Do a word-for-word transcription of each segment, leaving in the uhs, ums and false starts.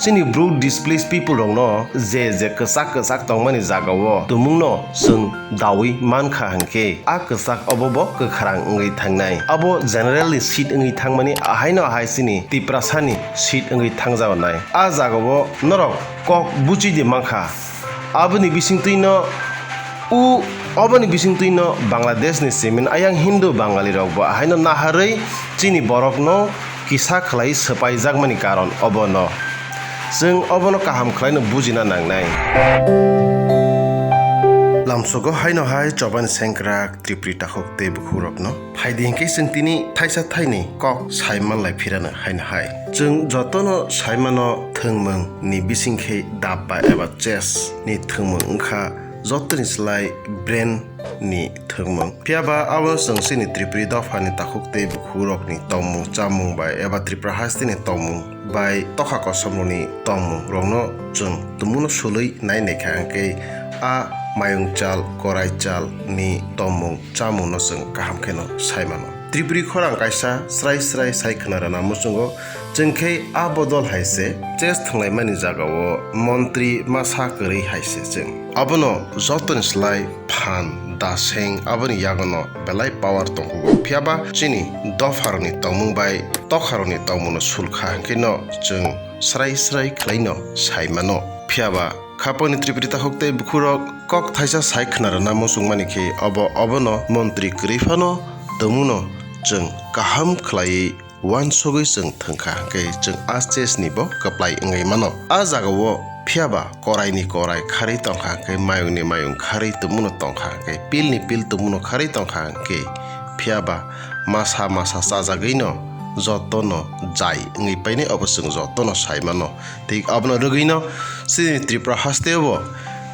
Chini Bru displaced people rokno je je kwchak kwchak tongmani jagao tumungno chwng dawi mankha hwnkhe, a kwchak obo bo kwkhrang wngwi thangnai. Abo general ni seat wngwi thangmani ahaino ahai chini Tiprasani seat wngwi thangjagonai. A jagao norok kok buchidi mankha. Aboni bisingtwino u, oboni bisingtwino Bangladesh ni simin ayang Hindu Bangali rokbo ahaino naharwi chini borokno kisa khlai swpaijakmani karon obono. Chwng obono kaham khlaino bujina nangnai. Lamsogo haino hai chobani sengkrak Tripuri takhuk tei bukhurokno. Phaidi hinkhe chwng tini thaisa thaini kok sai manlai phirano haino hai. Chwng jotono sai mano thwngmung ni bisingkhe dabba eba chess ni thwngmung wngkha jotoni slai brain ni thwngmung. Phiyaba abo chwng chini Tripuri dophani takhuk tei bukhurokni tongmung chamung bai eba Tripura hasteni tongmung bai tokha kosom rokni tongmung rokno chwng tumungno sulwi nai naikha hwnkhe a mayung chal, korai chal ni tongmung chamungno chwng kaham kheno sai mano. Tripuri khorang kaisa srai srai sai khna rwna muchungo, chwng khe a bodol hai se chess thwnglaimani jagao montri masa kwrwi hai se chwng. Abono jotoni slai phan da seng aboni yagono belai power tongkhugo. Phiyaba chini dopharokni tongmung bai tokharokni tongmungno sulkha hwnkhe no chwng srai srai khlaino sai mano. Phiyaba khapangni Tripuri takhuk tei bukhurok kok thaisa sai khna rwna muchungmani khe obo obono montri kwrwi phano tongmungno chwng kaham khlaiwi uansugwi chwng thwngkha hwnkhe chwng a chess ni bo kwplai wngwi mano. A jagao phiyaba koraini korai kharwi tongkha hwnkhe mayungni mayung kharwi tongmungno tongkha hwnkhe pilni pil tongmungno kharwi tongkha hwnkhe phiyaba masa masa chajagwino jotono jai wngwi painai obo chwng jotono sai mano. Thik abono rwgwino chini Tripura hasteo bo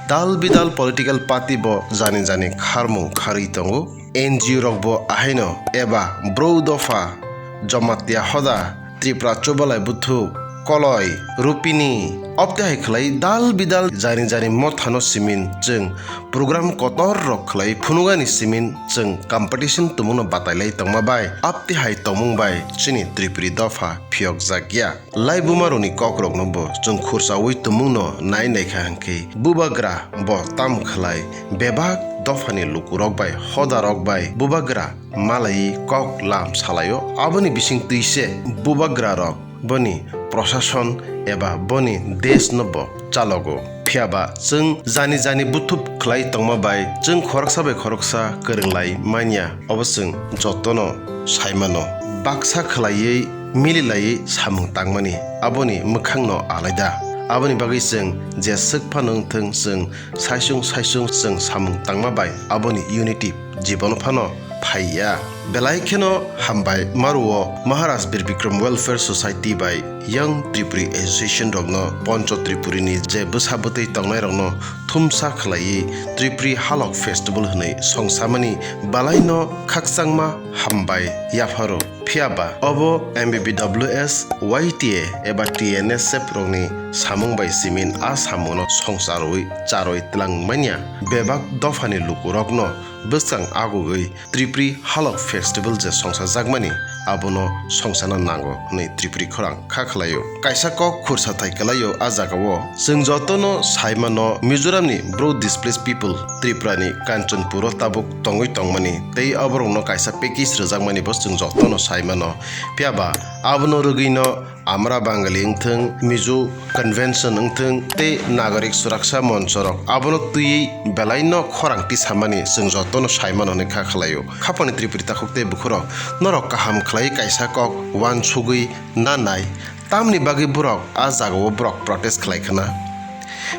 dal bidal political party bo jani jani kharmung kharwi tongo. N G O rok bo ahaino eba Bru dopha, Jamatia hoda, Tripura chubalai buthuk, Koloi, Rupini, obte hai khlai dal bidal jani jani mothano simin chwng program kotor rok khlai phunugani simin chwng competition tumungno batailai tongma bai abte hai tongmung bai chini Tripuri dopha phiyokjak ya. Laibumarokni kokrokno bo chwng khursaui tumungno nai naikha hwnkhe bubagra bo tam khlai bebak dophani lukurok bai hodarok bai bubagra malaiwi kok lam salaio. Aboni bisingtwi se bubagrarok boni prosason eba boni deshno bo chalogo. Phiyaba chwng jani jani buthup khlai tongma bai chwng khoroksa bai khoroksa kwrwnglai manya, obo chwng jotono sai mano. Baksa khlaiwi mililaiwi samung tangmani aboni mwkhangno alaida. Aboni bagwi chwng je swk phano wngthwng, chwng saisung saisung chwng samung tangma bai aboni unity jibono phano phai ya. Belai kheno hambai maruo Maharaj Bir Bikram Welfare Society bai Young Tripuri Association rokno Poncho Tripuri ni je bwsa bwtwi tongnai rokno thumsa khlaiwi Tripuri Halok Festival hwnwi songsamani balaino khakchangma hambai yapharo. Phiyaba obo M B B W S, Y T A eba T N S F rokni samung bai simin a samungno songsarwi charwi twlang manya. Bebak dophani lukurokno bwskang agugwi Tripuri Halok Festival je songsajakmani, abono songsana nango hwnwi Tripuri khorang kha khlaio. Kaisa kok khursa thai kwlaio a jagao. Chwng jotono sai mano Mizoramni Bru displaced people Tripurani Kanchanpuro tabuk tongwi tongmani tei aborokno kaisa package rwjakmani bo chwng jotono sai mano. Phiyaba abono rwgwino Amra Bangali wngthwng, Mizo Convention wngthwng tei Nagarik Suraksa Monchorok abono twiwi belaino khorang tisamani chwng jotono sai mano hwnwi kha khlaio. Khapangni Tripuri takhuk tei bukhurok, norok kaham khlaiwi kaisa kok uansugwi na nai, tamni bagwi borok a jagao borok protest khlai khna?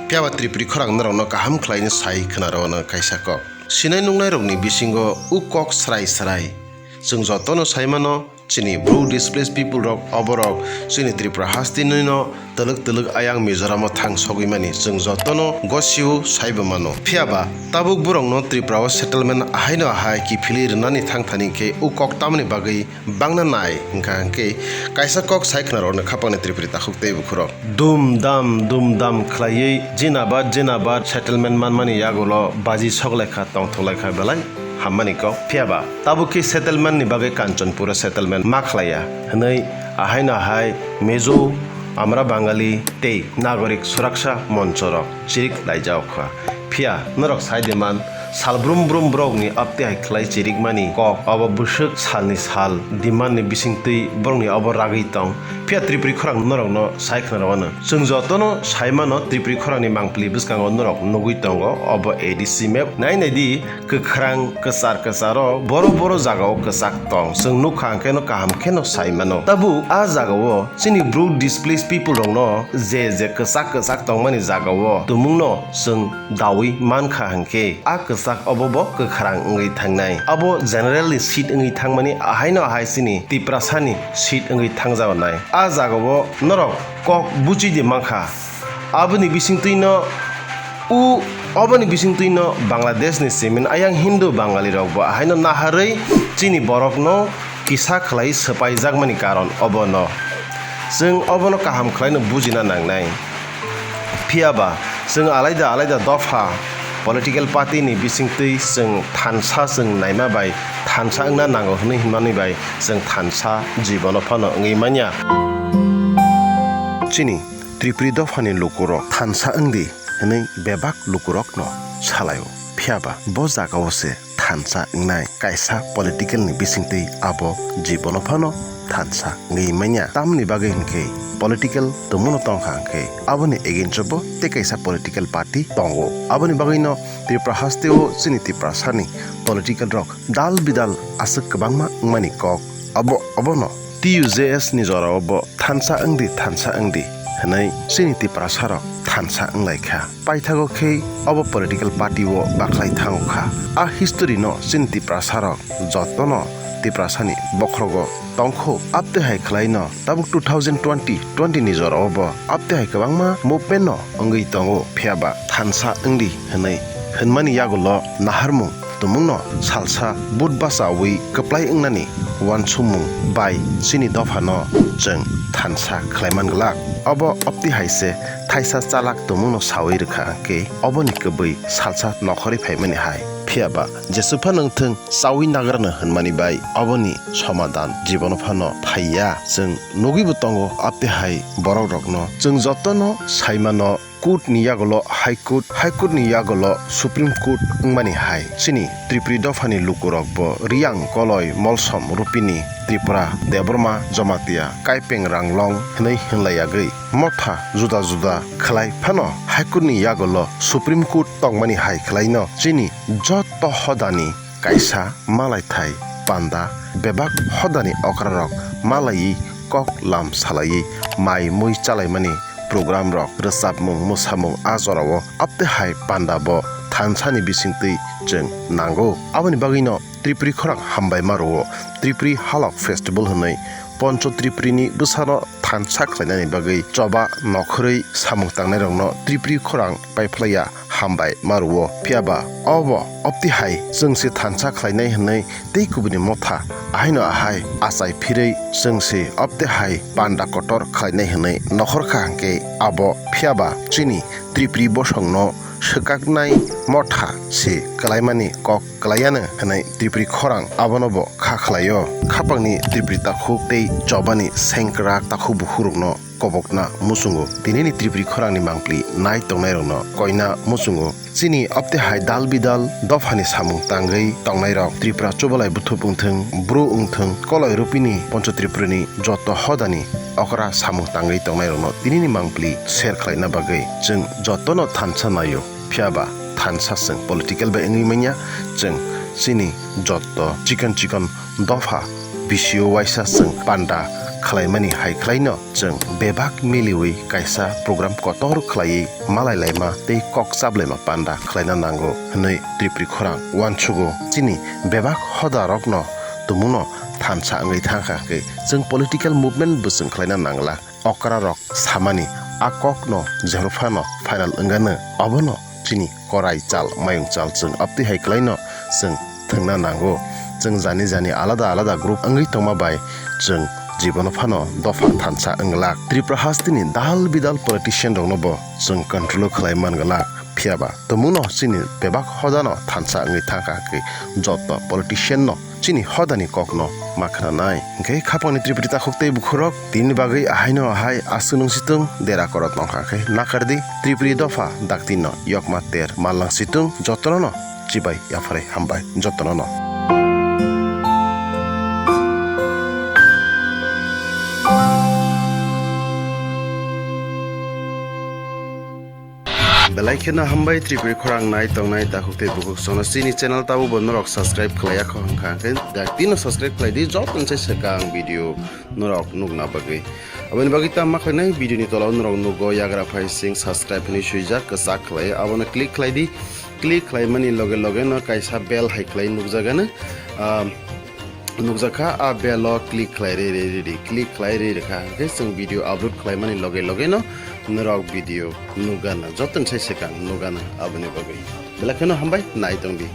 Phiyaba Tripuri khorang norokno kaham khlaino sai khna rw kaisa kok. Sinai nuknairokni bisingo u kok srai srai chwng jotono sai mano. Chini Bru displaced people rok, oborok chini Tripura hasteni no twlwk twlwk ayang Mizoramo thang sogwi mani chwng jotono gosio saibo mano. Phiyaba tabuk borokno Tripurao settlement ahaino ahai kiphilwi rwnani thang thani khe u kok tamoni bagwi bangna nai hwnkha hwnkhe kaisa kok sai khna rwno khapangni Tripuri takhuk tei bukhurok. Dum dam dum dam khlaiwi jinabad jinabad settlement manmani yagulo baji soklaikha tongthoklaikha belai hammani kok. Phiyaba tabuk khe settlement ni bagwi Kanchanpura settlement ma khlaiya hwnwi ahaino ahai Mizo Amra Bangali tei Nagorik Suraksa Monchorok chirik laijak kha. Phiya norok sai de man, sal brum brum borokni aptwi hai khlai chirikmani kok abo bwswk salni sal demand ni bisingtwi borokni abo ragwi tong. Phiya Tripuri khorang norokno sai khna rw ano. Chwng jotono sai mano Tripuri khorangni mangpili bwskango norok nugwi tongo obo A D C map. Nai nai di, kwkhrang, kwchar, kwcharo, boro, boro jagao kwchak tong. Chwng nukha hwnkhe no kaham kheno sai mano. Tabuk a jagao chini Bru displaced people rokno je je kwchak, kwchak tongmani jagao tumungno chwng dawi mankha hwnkhe, a kwchak obo bo kwkhrang wngwi thangnai. Abo general ni seat wngwi thangmani ahaino ahai chini Tiprasani seat wngwi thangjagonai. A jagao norok kok buchidi mankha. Aboni bisingtwino u, oboni bisingtwino Bangladeshni simin ayang Hindu Bangalirokbo ahaino naharwi chini borokno kisa khlai swpaijakmani karon obono. Chwng obono kaham khlaino bujina nangnai. Phiyaba chwng alaida alaida dopha political party ni bisingtwi chwng thansa chwng naima bai thansa wngna nango hwnwi hwnmani bai chwng thansa jibono phano wngwi manya. Chini Tripuri dophani lukurok thansa wngdi hwnwi bebak lukurokno salaio. Phiyaba bo jagao se thansa wngnai kaisa political ni bisingtwi abo jibono phano thansa wngwi manya. Tamoni bagwi hwnkhe political tongmano tongkha hwnkhe aboni against o bo tei kaisa political party tongo. Aboni bagwino Tripura hasteo chini Tiprasani political rok dal bidal aswk kwbangma wngmani kok. Abo, obono T U J S ni jorao bo thansa wngdi, thansa wngdi hwnwi chini Tiprasarok thansa wnglaikha. Paithago khe obo political party o bakhlai thango kha. A history no chini Tiprasarok jotono Tiprasani bokhrogo tongkho. Aptwi hai khlaino tabuk two thousand twenty twenty ni jorao bo aptwi hai kwbangma movement no wngwi tongo. Phiyaba thansa wngdi hwnwi hwnmani yagulo naharmung tumungno salsa but bachaui kwplai wngnani uansukmung bai chini dophano chwng thansa khlaiman glak. Obo opti hai se thaisa chalak tumungno saui rwkha hwnkhe oboni kwbwi salsa nokhorwi phaimani hai. Phiyaba jesu phano wngthwng chaui nagrano hwnmani bai oboni somadan jibono phano phaiya. Chwng nugwibo tongo apti hai borok rokno. Chwng jotono saimano court ni yagulo High Court, High Court ni yagulo Supreme Court wngmani hai. Chini Tripuri dophani lukurok bo Riyang, Koloi, Molsom, Rupini, Tripura, Debbarma, Jamatia, Kaipeng, Ranglong hwnwi hwnlaiyagwi motha juda juda khlai phano High Court ni yagulo Supreme Court tongmani hai khlaino chini joto hodani kaisa malaithai panda bebak hodani okrarok malaiwi kok lam salaiwi mai mui chalaimani program rok, rwchapmung, mwsamung a jorao aptwi hai panda bo thansani bisingtwi chwng nango. Aboni bagwino Tripuri khorang hambai ma rwo. Tripuri Halok Festival hwnwi Poncho Tripuri ni bwsano thansa khlainani bagwi choba nokhorwi samung tangnairokno Tripuri khorang paiphlaiya hambai ma rwo. Phiyaba obo opti hai chwng se thansa khlainai hwnwi tei kubuni motha ahaino ahai achai phirwi chwng se opti hai panda kotor khlainai hwnwi nokhorkha hwnkhe abo phiyaba chini Tripuri bosongno swkaknai motha se kwlaimani kok kwlaiano hwnwi Tripuri khorang abono bo kha khlaio. Khapangni Tripuri takhuk tei chobani sengkrak takhuk bukhurokno kobokna muchungo. Tinini Tripuri khorangni mangpli nai tongnairokno koina muchungo. Chini opti hai dal bidal dophani samung tangwi tongnairok Tripura chubalai buthup wngthwng, bru wngthwng, koloi rupini Poncho Tripurani joto hodani okra samung tangwi tongnairokno tinini mangpli share khlaina bagwi chwng jotono thansa naio. Phiyaba thansa chwng political bai wngwi manya, chwng chini joto chikon chikon dopha bisio waisa chwng panda khlaimani hai khlaino chwng bebak miliwi kaisa program kotor khlaiwi malai laima tei kok chap laima panda khlaina nango hwnwi Tripuri khorang uansugo. Chini bebak hoda rokno tumungno thansa wngwi thangkha hwnkhe chwng political movement bwswng khlaina nangla. Okra rok samani a kokno jephru phano final wngano, abono chini korai chal, mayung chal chwng aptwi hai kwlaino chwng thwngna nango. Chwng jani jani alada alada group wngwi tongma bai chwng jibono phano dopha thansa wng glak. Tripura hasteni dal bidal politician rokno bo chwng control khlai man glak. Phiyaba tumungno chini bebak hodano thansa wngwi thangkha hwnkhe joto politician no chini hodani kokno ma khwnanai. Hwnkhe khapangni Tripuri takhuk tei bukhurok tini bagwi ahaino ahai aswk nung situng dera korot nongkha khe nakardi Tripuri dopha dakti no yokma ter mallang situng jotono no chibai yapharwi hambai jotono no. Belai kheno hambai Tripuri khorang nai tongnai takhuk tei bukhuk sono chini channel tabukbo norok subscribe khlaiya kho hwnkha hwnkhe dakti no subscribe khlai di joto se swkang video norok nukna bagwi. Aboni bagwi tamo ma khlainai video ni tola o norok nugo yagra phai sing subscribe hinwi swijak kwchak khlai abono click khlai di. Click khlaimani loge loge no kaisa bell hai khlai nukjagano. Ah, nukjakha, a bell o click khlai rwi rwi rwi di, click khlai rwi rwkha hwnkhe chwng video upload khlaimani loge loge no norok video nukgana, joto ni sai swkang nukgana. Aboni bagwi belai kheno hambai nai tongdi.